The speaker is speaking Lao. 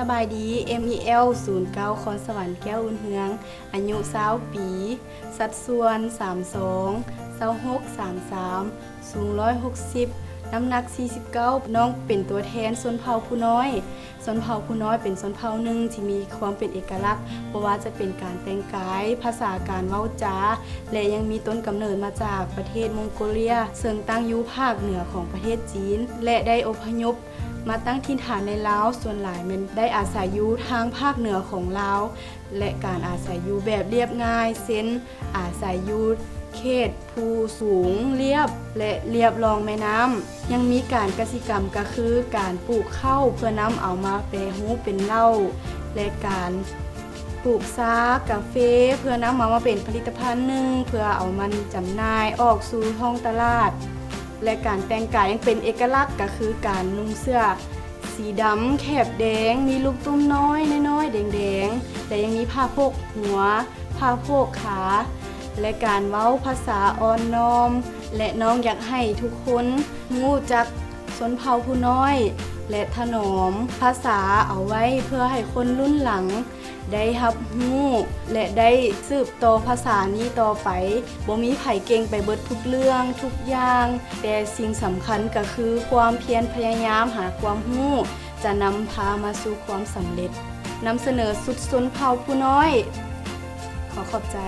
ສະບາຍດີ ເອັມອີແອລ ສູນເກົ້າ ຄອນສະຫວັນ ແກ້ວອຸ່ນເຮືອງ ອາຍຸ ຊາວ ປີ, ສັດສ່ວນ ສາມສອງ, ຊາວຫົກ ສາມສາມ, ສູງ ຮ້ອຍຫົກສິບ, ນ້ຳໜັກ ສີ່ສິບເກົ້າ. ນ້ອງເປັນຕົວແທນຊົນເຜົ່າຜູ້ນ້ອຍ. ຊົນເຜົ່າຜູ້ນ້ອຍເປັນຊົນເຜົ່າໜຶ່ງທີ່ມີຄວາມເປັນເອກະລັກ, ບໍ່ວ່າຈະເປັນການແຕ່ງກາຍ, ພາສາການເວົ້າຈາ ແລະ ຍັງມີຕົ້ນກຳເນີດມາຈາກປະເທດມົງໂກເລຍ ເຊິ່ງຕັ້ງຢູ່ພາກເໜືອຂອງປະເທດຈີນ ແລະ ໄດ້ອົບພະຍົບມາຕັ້ງຖິ່ນຖານໃນລາວ, ສ່ວນຫຼາຍແມ່ນໄດ້ອາໄສຢູ່ທາງພາກເໜືອຂອງລາວ ແລະ ການອາໄສຢູ່ແບບລຽບງ່າຍ ເຊັ່ນ ອາໄສຢູ່ເຂດພູສູງລຽບ ແລະ ລຽບລ່ອງແມ່ນ້ຳ. ຍັງມີການກະສິກຳ ກະຄືການປູກເຂົ້າເພື່ອນຳເອົາມາແປຮູບເປັນເຫຼົ້າ ແລະ ການປູກຊາ, ກາເຟ ເພື່ອນຳເອົາມາເປັນຜະລິດຕະພັນໜຶ່ງ ເພື່ອເອົາມາຈຳໜ່າຍອອກສູ່ທ້ອງຕະຫຼາດ ແລະ ການແຕ່ງກາຍຍັງເປັນເອກະລັກ ກະຄືການນຸ່ງເສື້ອສີດຳແຖບແດງ ມີລູກຕຸ້ມນ້ອຍໆ ແດງໆ ແລະ ຍັງມີຜ້າໂພກຫົວ, ຜ້າໂພກຂາ ແລະ ການເວົ້າພາສາອ່ອນນ້ອມ ແລະ ນ້ອງຢາກໃຫ້ທຸກຄົນຮູ້ຈັກຊົນເຜົ່າຜູ້ນ້ອຍ ແລະ ຖະໜອມພາສາເອົາໄວ້ ເພື່ອໃຫ້ຄົນລຸ້ນຫຼັງໄດ້ຮັບຮູ້ ແລະ ໄດ້ສືບຕໍ່ພາສານີ້ຕໍ່ໄປ. ບໍ່ມີໃຜເກັ່ງໄປເບິດທຸກເລື່ອງທຸກຢ່າງ, ແຕ່ສິ່ງສຳຄັນກະຄືຄວາມພຽນພະຍາຍາມຫາຄວາມຮູ້ ຈະນຳພາມາສູ່ຄວາມສຳເລັດ. ນຳສະເໜີຊຸດຊົນເຜົ່າຜູ້ນ້ອຍ. ຂໍຂອບໃຈ.